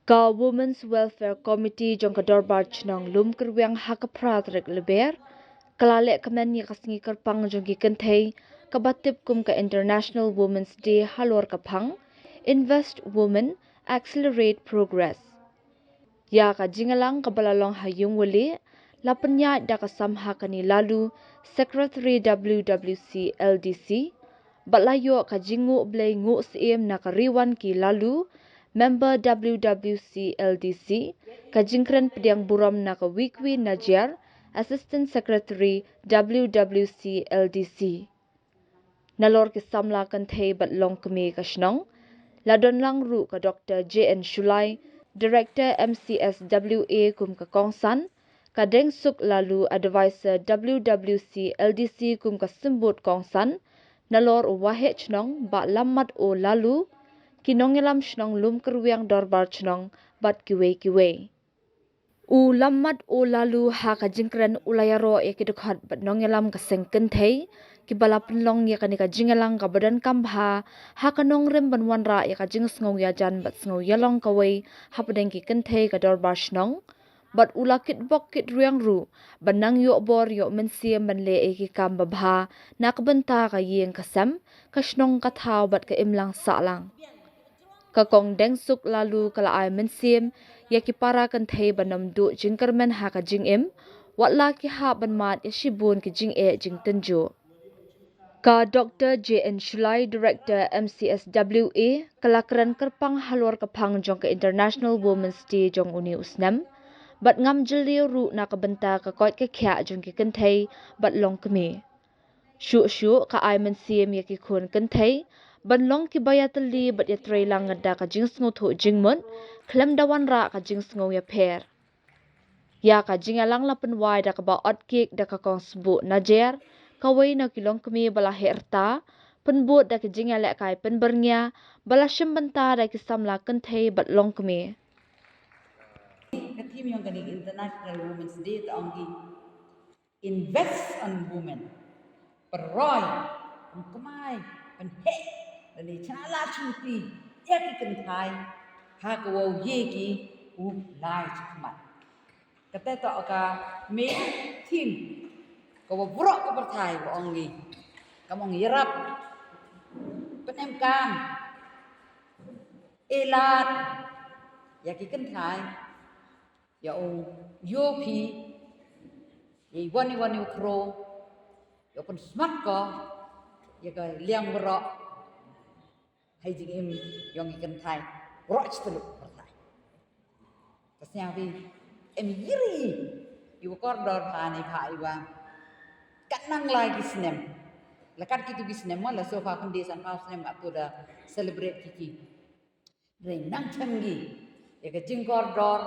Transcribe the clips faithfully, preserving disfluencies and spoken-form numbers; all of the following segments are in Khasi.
Ka Women's Welfare Committee jong ka Dorbar Chnong Lumkyrwiang ha ka phra tarik Lber ka la leh kmen ïa ka sngi kyrpang jong ki kynthei kaba tip kum ka International Women's Day halor ka phang Invest Women, Accelerate Progress. Ïa ka jingïalang kaba la long ha Ïungwali la pynïaid da ka Samhakani Lalu, Secretary W W C L D C, bad la ïoh ka jingnguh blei nguh syiem na ka Riwanki Lalu, Member W W C L D C, ka jingkren pdiang burom na ka Wikwi Najiar, Assistant Secretary W W C L D C. Nalor ki samla kynthei bad longkmie ka shnong, la don lang ruh ka Doktor J N Shullai, Director M C S W A kum ka kongsan, ka Dengsuk Lalu, Advisor W W C L D C kum ka symbud kongsan, nalor u Waheh Chnong Bah Lammat O Lalu, ki nongïalam shnong Lumkyrwiang, Dorbar Chnong bad kiwei kiwei. U Lammat O Lalu ha ka jingkren u la ïaroh ïa ki dkhot bad nongïalam ka seng kynthei kiba la pynlong ïa kane ka jingïalang kaba donkam bha ha ka nongrim ban wanrah ïa ka jingsngew ïajan bad sngew ïalong kawei hapdeng ki kynthei ka Dorbar Chnong, bad u la kitbok kitrwiang ruh ban nang ïoh bor ïoh mynsiem ban leh ïa ki kam babha na ka bynta ka ïing ka sem, ka shnong ka thaw bad ka imlang sahlang. Ka Kong Dengsuk Lalu ka la ai mynsiem ïa ki para kynthei ban ym duh jingkyrmen ha ka jingim, wat la ki hap ban mad ïa shibun ki jingeh jingtynjuh. Ka Doktor J N Shullai, Director M C S W A, ka la kren kyrpang halor ka phang jong ka International Women's Day jong une u snem bad ngam jylliew ruh na ka bynta ka koit ka khiah jong ki kynthei bad longkmie. Shuh shuh ka ai mynsiem ïa ki khun kynthei ban long kiba ïatylli bad ïatreilang da ka jingsngewthuh jingmut khlem da wanrah ka jingsngew ïapher. Ïa ka jingïalang la pynwai da kaba ot kiek da ka Kong Sbuh Najiar, kawei na ki longkmie ba la heh rta, pynbud da ki jingïalehkai pynbyrngia ba la shim bynta da ki samla kynthei bad longkmie. Ka theme jong kane ka International Women's Day ka ong ki Invest on Women. Pynroi, pynkmai, pynheh, lane shna lad shuti ïa ki kynthei ha ka wow ïeh ki u lai shakhmat. Kata toh ka main theme ka wa bro ka pyrthei wa ong ngi. Kam ong ïarap, pynemkam, eh lad ïa ki kynthei, ïa u ïoh phi, ïa i wan i wan i u khro, ïa u pynsmat ko ïa ka liang baroh. Hei jingim jong i kynthei baroh chi tyllup pyrthei. Ka sñiaw phi, em ï ri i wa kordor pha ni pha i wa kat nang lai ki snem. La kat kitu ki snem mo, la so pha khyndiat san pha snem nga tu da celebrate ki ki. Re nang chem gi ïa ka jingkordor,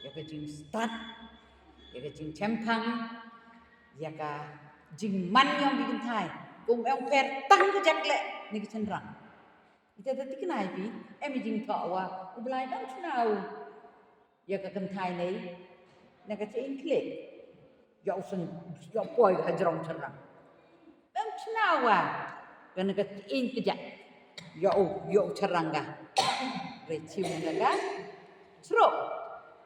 ïa ka jingstad, ïa ka jingchemphang, ïa ka jingman jong ki kynthei. Kum em pher tang ka jak leh ni ka chynrang. Ita da tikna i pi, em i jingthoh wa u Blai dang chna u ïa ka kynthei nei na ka cheiñ khlieh. Ïa u seng, ïa u poi ha jrong chynrang. Em chna wa ka na ka cheiñ kjat. Ïa u, ïa u chynrang ka. Re chim na ka chro.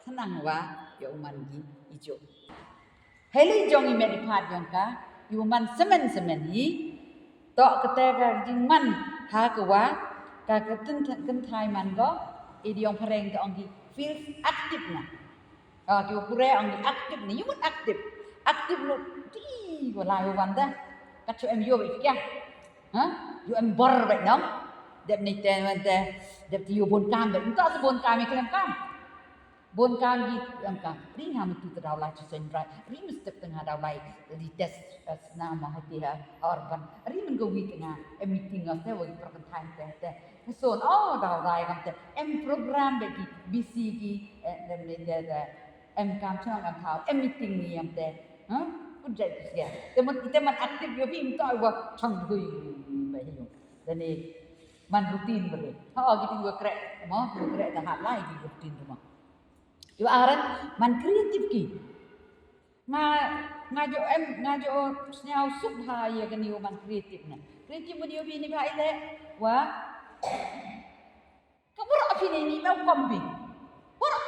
Khnang wa ïa u man gi i jo. Hei lei jong i met i phat jong ka, i wa man semen semen hi, toh kata ka jingman ha ka wa, ka ka tyn kynthai man ko, i di ong phareng ka ong ki feels active na. Ah, ki wa pure ong ki active na, i wa active. Active no, ti wa lai wa wan da. Ka chu em yo ba i kya. Ha? Yo em bor ba nong. Dep ni te wan te, dep ti yo bun kam ba. Nta sa bun kam i klem kam. Bun kam gi, em kam. Ri nga mutu te daw lai chi sen rai. Ri mesti tengah daw lai. Ri test, eh, sna ma hati ha, urban. Ri men gawi tengah, em meeting nga te, wagi perkentai te, te. Son, oh, daw lai kam te. Em program bagi, busy gi, eh, em ni te, te. Em kam chang kam thau, em meeting ni em te. Ha? Pun jai pun sia. Te man, te man aktif yo bi, em to wa chang hui, ba hi yo. Dani, man routine bagi. Ha, gitu wa krek, mo, wa krek dah hap lai, gitu routine tu mo. Ïa aran man creative ki. Nga, nga jo em, nga jo sñiaw suk ha ïa kani u man creative na. Creative mani u bini ba ile wa. Ka bura phi ni ni me u kom bi.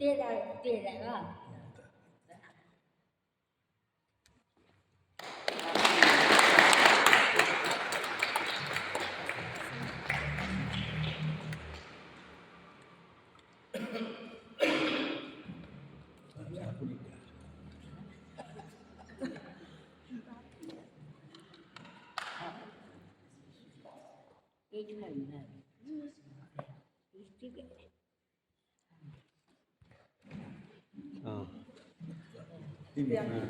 Tidak, tidak lah.